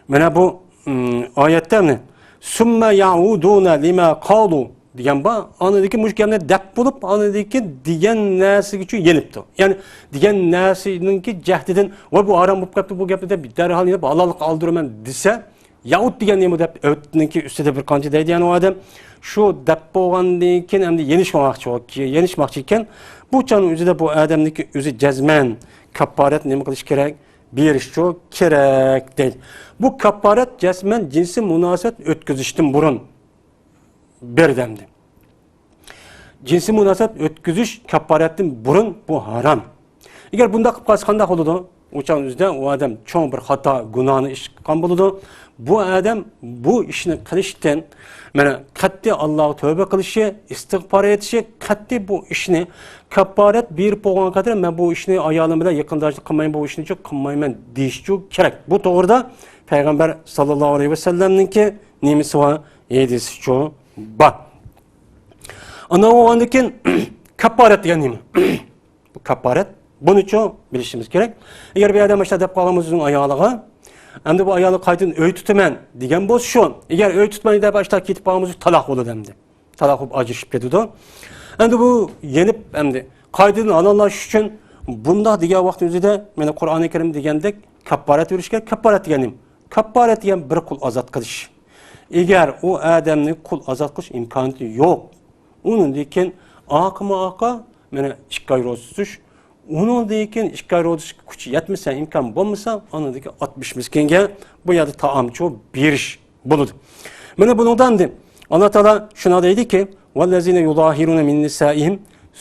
مانا بۇ، ئىم، ئايەتتە مانا، «ثم يعودون لما قالوا» دېگەن بار. ئاندىن كېيىن مۇشۇ گەپنى دەپ بولۇپ، ئاندىن كېيىن دېگەن نەرسىگىچۇ يېنىپتۇ. يەنى دېگەن نەرسىنىڭكى جەھدىدىن، «ۋاي، بۇ ھارام بولۇپ قاپتۇ، بۇ گەپنى» دەپ، دەرھال يېنىپ، ھالاللىققا ئالدۇرىمەن دېسە، ياھۇد دېگەن نېمە دەپ ئۆتنىڭكى ئۈستىدە بىر قانچە دەيدۇ يەنى ئۇ ئادەم. شۇ دەپ بولغاندىن كېيىن ئەمدى يېنىشماقچى، يېنىشماقچى ئىكەن. بۇ چاغنىڭ ئۆزىدە بۇ ئادەمنىڭكى ئۆزى جەزمەن كاپپارەت نېمە قىلىش كېرەك؟ بېرىشچۇ كېرەك دەيدۇ. بۇ كاپپارەت جەزمەن جىنسىي مۇناسىۋەت ئۆتكۈزۈشتىن بۇرۇن بېرىدۇ ئەمدى. جىنسىي مۇناسىۋەت ئۆتكۈزۈش كاپپارەتتىن بۇرۇن بۇ ھارام. ئەگەر بۇنداق قىلىپ قالسا قانداق بولىدۇ؟ ئۇ چاغنىڭ ئۆزىدە ئۇ ئادەم چوڭ بىر خاتا، گۇناھنى ئىش قىلغان بولىدۇ. بۇ ئادەم بۇ ئىشنى قىلىشتىن، مانا، قەتئىي ئاللاغا تەۋبە قىلىشى، ئىستىغپار ئېيتىشى، قەتئىي بۇ ئىشنى كاپپارەت بېرىپ بولغان قەدەر، مەن بۇ ئىشنى ئايالىم بىلەن يېقىنداشلىق قىلمايمەن، بۇ ئىشنىچۇ قىلمايمەن دېيىشچۇ كېرەك. بۇ توغرىدا پەيغەمبەر ساللاللاھۇ ئەلەيھى ۋەسەللەمنىڭكى نېمىسى بار؟ ھەدىسىچۇ بار. ئاندىن بولغاندىن كېيىن كاپپارەت دېگەن نېمە؟ بۇ كاپپارەت. بۇنىچۇ بىلىشىمىز كېرەك. ئەگەر بىر ئادەم ئاشۇنداق دەپ قالغان بولسا ئۆزىنىڭ ئايالىغا، ئەمدى بۇ ئايالنى قايتىدىن ئۆي تۇتىمەن دېگەن بولسا شۇ. ئەگەر ئۆي تۇتماي دەپ ئاشۇنداق كېتىپ قالغان بولسا تالاق بولىدۇ ئەمدى. تالاق بولۇپ ئاجرىشىپ كېتىدۇ. ئەمدى بۇ يېنىپ، ئەمدى قايتىدىن ھالاللاش ئۈچۈن بۇنداق دېگەن ۋاقىتنىڭ ئۆزىدە، مانا، قۇرئانى كەرىم دېگەندەك كاپپارەت بېرىشكە، كاپپارەت دېگەن نېمە؟ كاپپارەت دېگەن بىر قۇل ئازاد قىلىش. ئەگەر ئۇ ئادەمنى قۇل ئازاد قىلىش ئىمكانىيىتى يوق، ئۇنىڭدىن كېيىن ئاقىمۇ ئاقا، مانا، ئىككى ئاي روزا تۇتۇش، ئۇنىڭدىن كېيىن ئىككى ئاي روزا تۇتۇشقا كۈچى يەتمىسە، ئىمكان بولمىسا، ئاندىن كېيىن ئاتمىش مىسكىنگە بۇ يەردە تائامچۇ بېرىش بولىدۇ. مانا بۇنىڭدا ئەمدى ئاللا تائالا شۇنداق دەيدىكى، والذين يظاهرون من نسائهم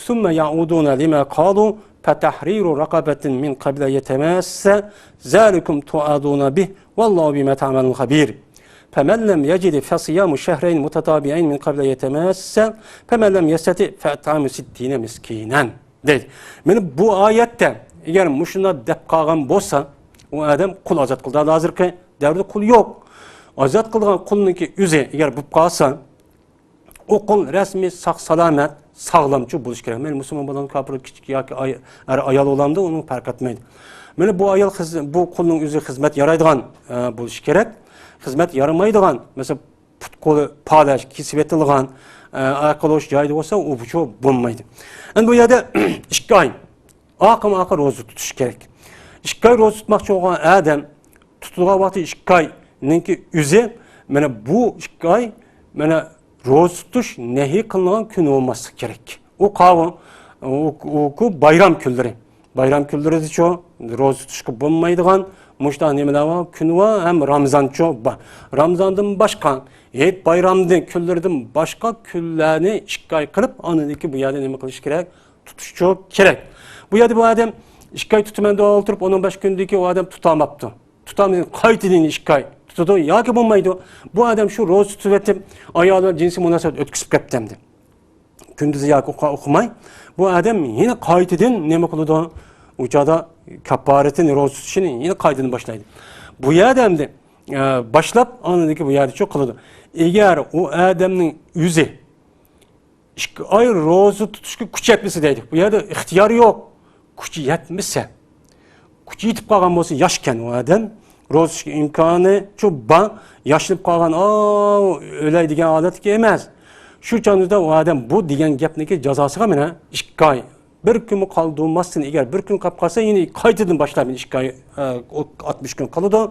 ثم يعودون لما قالوا فتحرير رقبة من قبل أن يتماسا ذلكم توعظون به والله بما تعملون خبير. فمن لم يجد فصيام شهرين متتابعين من قبل أن يتماسا فمن لم يستطع فإطعام ستين مسكينا. دەيدۇ. مانا بۇ ئايەتتە ئەگەر مۇشۇنداق دەپ قالغان بولسا، ئۇ ئادەم قۇل ئازاد قىلدى. ھازىرقى دەۋردە قۇل يوق. ئازاد قىلىدىغان قۇلنىڭكى ئۆزى ئەگەر بولۇپ قالسا، ئۇ قۇل رەسمىي ساق-سالامەت، ساغلامچۇ بولۇشى كېرەك. مەيلى مۇسۇلمان بولغان، كاپىر، كىچىك ياكى ئاي-، ئەر ئايال بولامدۇ، ئۇنىڭ پەرق ئەتمەيدۇ. مانا بۇ ئايال خىز-، بۇ قۇلنىڭ ئۆزى خىزمەت يارايدىغان، ئە، بولۇشى كېرەك. خىزمەت يارىمايدىغان، مەسىلەن، پۇت-قولى پالەچ، كېسىۋېتىلغان، ئە، ئاياق قولى جايىدا بولسا، ئۇ بۇچۇ بولمايدۇ. ئەمدى بۇ يەردە ئىككى ئاي ئاقىمۇ ئاقا روزا تۇتۇش كېرەك. ئىككى ئاي روزا تۇتماقچى بولغان ئادەم تۇتۇلغان ۋاقتى ئىككى ئاينىڭكى ئۆزى، مانا بۇ ئىككى ئاي، مانا روزا تۇتۇش نەھى قىلىنغان كۈن بولماسلىقى كېرەك. ئۇ قاۋۇ، ئۇ، ئۇ، ئۇ بايرام كۈنلىرى. بايرام كۈنلىرىدىچۇ روزا تۇتۇشقا بولمايدىغان مۇشۇنداق نېمىلەر بار، كۈن بار ھەم رامزانچۇ بار. رامزاندىن باشقا، ھېيت بايرامدىن كۈنلىرىدىن باشقا كۈنلەرنى ئىككى ئاي قىلىپ، ئاندىن كېيىن بۇ يەردە نېمە قىلىش كېرەك؟ تۇتۇشچۇ كېرەك. بۇ يەردە بۇ ئادەم ئىككى ئاي تۇتىمەن دەپ ئولتۇرۇپ، ئون بەش كۈندىن كېيىن ئۇ ئادەم تۇتالماپتۇ. تۇتالمىدى، قايتىدىن ئىككى ئاي تۇتىدۇ ياكى بولمايدۇ. بۇ ئادەم شۇ روزا تۇتۇۋېتىپ، ئايالى بىلەن جىنسىي مۇناسىۋەت ئۆتكۈزۈپ كەتتى ئەمدى. كۈندۈزى ياكى ئۇخلا-، ئۇخلىماي، بۇ ئادەم يەنە قايتىدىن نېمە قىلىدۇ؟ ئۇ چاغدا كاپپارىتىنى، روزا تۇتۇشىنى يەنە قايتىدىن باشلايدۇ. بۇ يەردە ئەمدى، ئە، باشلاپ، ئاندىن كېيىن بۇ يەردە شۇ قىلىدۇ. ئەگەر ئۇ ئادەمنىڭ ئۆزى ئىككى ئاي روزا تۇتۇشقا كۈچ يەتمىسە دەيدۇ. بۇ يەردە ئىختىيار يوق. كۈچى يەتمىسە، كۈچى يېتىپ قالغان بولسا، ياشكەن ئۇ ئادەم. روزا تۇتۇشقا ئىمكانى شۇ بار. ياشىنىپ قالغان، ئاۋۇ ئۆلەي دېگەن ھالەتتىكى ئەمەس. شۇ چاغدا ئۇ ئادەم بۇ دېگەن گەپنىكى جازاسىغا مانا ئىككى ئاي. بىر كۈنمۇ قالدۇرماستىن، ئەگەر بىر كۈن قاپ قالسا، يەنە قايتىدىن باشلاپ ئىككى ئاي، ئە، ئاتمىش كۈن قالىدۇ.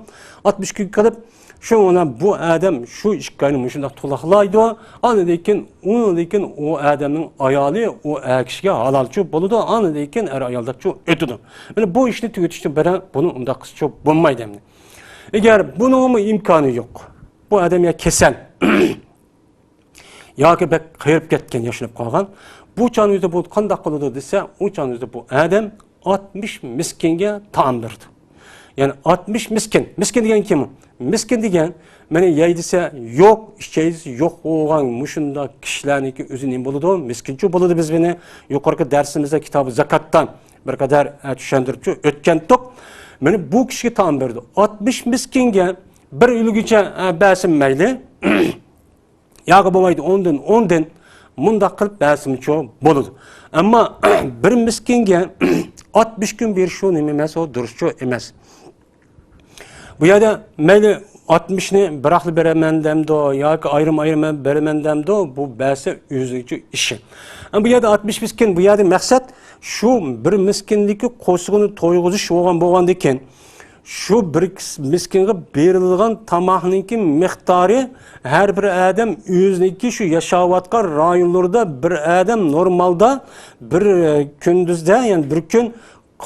ئاتمىش كۈن قىلىپ، شۇ بىلەن بۇ ئادەم شۇ ئىككى ئاينى مۇشۇنداق تولاقلايدۇ. ئاندىن كېيىن، ئۇنىڭدىن كېيىن ئۇ ئادەمنىڭ ئايالى ئۇ ئەر كىشىگە ھالالچۇ بولىدۇ. ئاندىن كېيىن ئەر ئايالداپچۇ ئۆتىدۇ. مانا بۇ ئىشنى تۈگىتىشتىن بىرى بۇنى ئۇنداق قىلسىچۇ بولمايدۇ ئەمدى. ئەگەر بۇنىڭمۇ ئىمكانى يوق، بۇ ئادەم يا كېسەل، ياكى بەك قېرىپ كەتكەن، ياشىنىپ قالغان. بۇ چاغنىڭ ئۆزىدە بۇ قانداق قىلىدۇ دېسە، ئۇ چاغنىڭ ئۆزىدە بۇ ئادەم ئاتمىش مىسكىنگە تائام بېرىدۇ. يەنى ئاتمىش مىسكىن. مىسكىن دېگەن كىم؟ مىسكىن دېگەن، مانا يەي دېسە يوق، ئىچەي دېسە يوق بولغان مۇشۇنداق كىشىلەرنىڭكى ئۆزى نېمە بولىدۇ؟ مىسكىنچۇ بولىدۇ. بىز بۇنى يۇقىرىقى دەرسىمىزدە كىتابى زاكاتتا بىر قەدەر، ئە، چۈشەندۈرۈپچۇ ئۆتكەنتۇق. مانا بۇ كىشىگە تائام بېرىدۇ. ئاتمىش مىسكىنگە بىر ئۆلگۈچە، ئە، بەرسىمۇ مەيلى. ياغى بولمايدۇ، ئوندىن، ئوندىن مۇنداق قىلىپ بەرسىمۇچۇ بولىدۇ. ئەمما بىر مىسكىنگە ئاتمىش كۈن بېرىش شۇ نېمە ئەمەس، ئۇ دۇرۇسچۇ ئەمەس. بۇ يەردە مەيلى ئاتمىشنى بىراقلا بېرىمەن دەمدۇ ياكى ئايرىم-ئايرىم بېرىمەن دەمدۇ، بۇ بەرسە ئۆزىنىڭچۇ ئىشى. ئەمما بۇ يەردە ئاتمىش مىسكىن، بۇ يەردە مەقسەت شۇ بىر مىسكىننىڭكى قورسىقىنى تويغۇزۇش بولغان، بولغاندىكىن، شۇ بىر مىسكىنغا بېرىلىدىغان تاماقنىڭكى مىقدارى، ھەر بىر ئادەم ئۆزىنىڭكى شۇ ياشاۋاتقان رايونلىرىدا بىر ئادەم نورمالدا بىر، ئە، كۈندۈزدە، يەنى بىر كۈن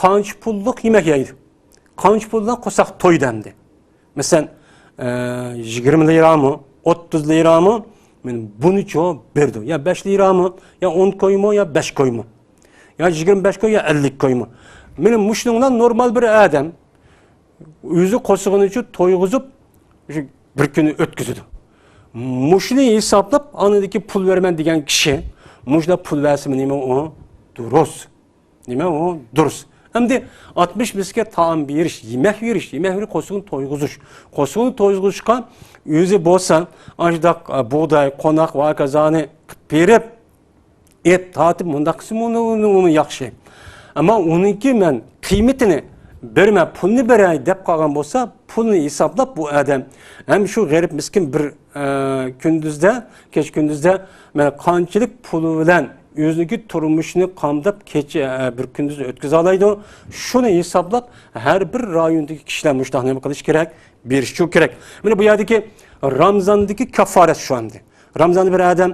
قانچە پۇللۇق يېمەك يەيدۇ؟ قانچە پۇلدىن قورساق تويدى ئەمدى؟ مەسىلەن، ئە، يىگىرمە لىرامۇ، ئوتتۇز لىرامۇ؟ مانا بۇنىچۇ بېرىدۇ. يا بەش لىرامۇ، يا ئون كويمۇ، يا بەش كويمۇ؟ يا يىگىرمە بەش كوي، يا ئەللىك كويمۇ؟ مانا مۇشۇنىڭ بىلەن نورمال بىر ئادەم ئۆزى قورسىقىنىچۇ تويغۇزۇپ، شۇ بىر كۈننى ئۆتكۈزىدۇ. مۇشۇنى ھېسابلاپ، ئاندىن كېيىن پۇل بېرىمەن دېگەن كىشى مۇشۇنداق پۇل بەرسىمۇ نېمە ئۇ؟ دۇرۇس. نېمە ئۇ؟ دۇرۇس. ئەمدى ئاتمىش مىسكىنگە تائام بېرىش، يېمەك بېرىش، يېمەك بېرىش، قورسىقىنى تويغۇزۇش. قورسىقىنى تويغۇزۇشقا ئۆزى بولسا، ئاشۇنداق، ئە، بۇغداي، قوناق ۋە ھاكازانى قىلىپ بېرىپ، ئېپ تارتىپ مۇنداق قىلسىمۇ ئۇنى، ئۇنى، ئۇنى ياخشى. ئەمما ئۇنىڭكى مەن قىممىتىنى بېرىمەن، پۇلنى بېرەي دەپ قالغان بولسا، پۇلنى ھېسابلاپ بۇ ئادەم ھەم شۇ غېرىب مىسكىن بىر، ئە، كۈندۈزدە، كېچە كۈندۈزدە مەن قانچىلىك پۇلى بىلەن ئۆزىنىڭكى تۇرمۇشىنى قامداپ، كېچە، ئە، بىر كۈندۈزنى ئۆتكۈزەلەيدۇ. شۇنى ھېسابلاپ، ھەر بىر رايوندىكى كىشىلەر مۇشۇنداق نېمە قىلىشى كېرەك؟ بېرىشى كېرەك. مانا بۇ يەردىكى رامزاندىكى كاففارەت شۇ ئەمدى. رامزاندا بىر ئادەم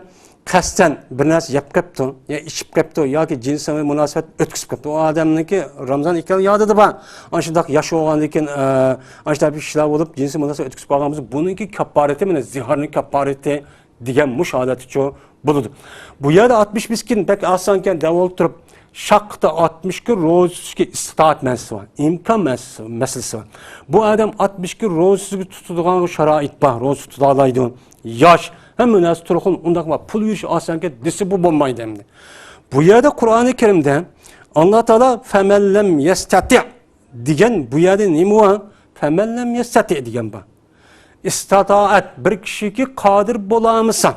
قەستەن بىر نەرسە يەپ قېپتۇ، يا ئىچىپ قېپتۇ، ياكى جىنسىي مۇناسىۋەت ئۆتكۈزۈپ قېپتۇ. ئۇ ئادەمنىڭكى رامزان ئىكەن يادىدا بار. ئاشۇنداق ياش بولغاندىن كېيىن، ئە، ئاشۇنداق بىر ئىشلار بولۇپ، جىنسىي مۇناسىۋەت ئۆتكۈزۈپ قالغان بولسا، بۇنىڭكى كاففارىتى، مانا زىھارنىڭ كاففارىتى دېگەن مۇشۇ ھالەتتىچۇ بولىدۇ. بۇ يەردە ئاتمىش مىسكىن بەك ئاسانكەن دەپ ئولتۇرۇپ، شاققىتا ئاتمىش كۈن روزا تۇتۇشقا ئىستىتائەت مەسىلىسى بار، ئىمكان مەسىلىسى، مەسىلىسى بار. بۇ ئادەم ئاتمىش كۈن روزا تۇتىدىغان شارائىت بار، روزا تۇتالايدۇ. ياش، ھەممە نەرسە تۇرغۇن، ئۇنداق بار، پۇل يۈرۈش ئاسانكەن دېسە، بۇ بولمايدۇ ئەمدى. بۇ يەردە قۇرئانى كەرىمدە ئاللا تائالا «فەمەن لەم يەستەتىئ» دېگەن، بۇ يەردە نېمە بار؟ «فەمەن لەم يەستەتىئ» دېگەن بار. ئىستىتائەت، بىر كىشىكى قادىر بولالمىسا،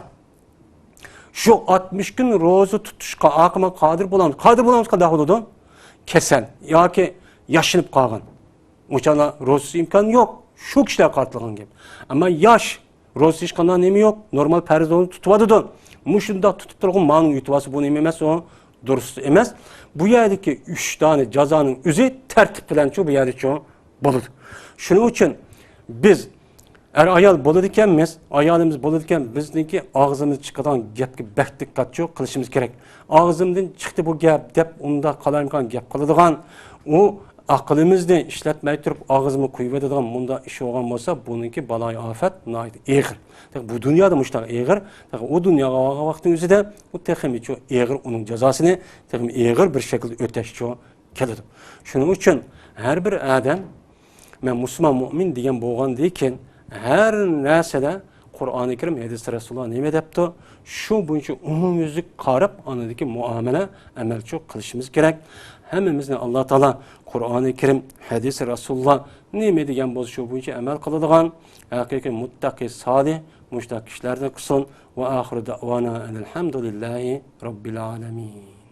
شۇ ئاتمىش كۈن روزا تۇتۇشقا ئاقىمەن قادىر بولالمىسا، قادىر بولالمىسا قانداق بولىدۇ؟ كېسەل ياكى ياشىنىپ قالغان. ئۇ چاغدا روزىسى ئىمكانى يوق. شۇ كىشىلەر قارىتىلغان گەپ. ئەمما ياش، روزىسى ھېچقانداق نېمە يوق. نورمال پەرز روزىنى تۇتۇۋاتىدۇ. مۇشۇنداق تۇتۇپ تۇرغان مانىڭ يۇتۇۋالسا، بۇ نېمە ئەمەس ئۇ؟ دۇرۇس ئەمەس. بۇ يەردىكى ئۈچ دانە جازانىڭ ئۆزى تەرتىپ بىلەنچۇ بۇ يەردىچۇ بولىدۇ. شۇنىڭ ئۈچۈن بىز ئەر-ئايال بولىدىكەنمىز، ئايالىمىز بولىدىكەن، بىزنىڭكى ئاغزىمىز چىقىدىغان گەپكە بەك دىققەتچۇ قىلىشىمىز كېرەك. ئاغزىمدىن چىقتى بۇ گەپ دەپ ئۇنداق قالايمىقان گەپ قىلىدىغان، ئۇ ئەقلىمىزنى ئىشلەتمەي تۇرۇپ ئاغزىمغا قويۇۋېتىدىغان مۇنداق ئىش بولغان بولسا، بۇنىڭكى بالايىئاپەت ناھايىتى ئېغىر. تېخى بۇ دۇنيادا مۇشۇنداق ئېغىر، تېخى ئۇ دۇنياغا بارغان ۋاقتىنىڭ ئۆزىدە ئۇ تېخىمۇچۇ ئېغىر، ئۇنىڭ جازاسىنى تېخىمۇ ئېغىر بىر شەكىلدە ئۆتەشچۇ كېلىدۇ. شۇنىڭ ئۈچۈن ھەر بىر ئادەم، مەن مۇسۇلمان مۇئمىن دېگەن بولغاندىن كېيىن، ھەر نەرسىدە قۇرئانى كەرىم، ھەدىسى رەسۇلۇللا نېمە دەپتۇ، شۇ بويىچە ئومۇميۈزلۈك قاراپ، ئاندىكى مۇئامىلە، ئەمەلچۇ قىلىشىمىز كېرەك. ھەممىمىزنى ئاللا تائالا قۇرئانى كەرىم، ھەدىسى رەسۇلۇللا نېمە دېگەن بولسا، شۇ بويىچە ئەمەل قىلىدىغان ھەقىقىي مۇتتەقى سالىھ مۇشۇنداق كىشىلەردىن قىلسۇن. ۋە ئاخىرۇ دەئۋانا ئەنىل ھەمدۇلىللاھى رەببىل ئالەمىن.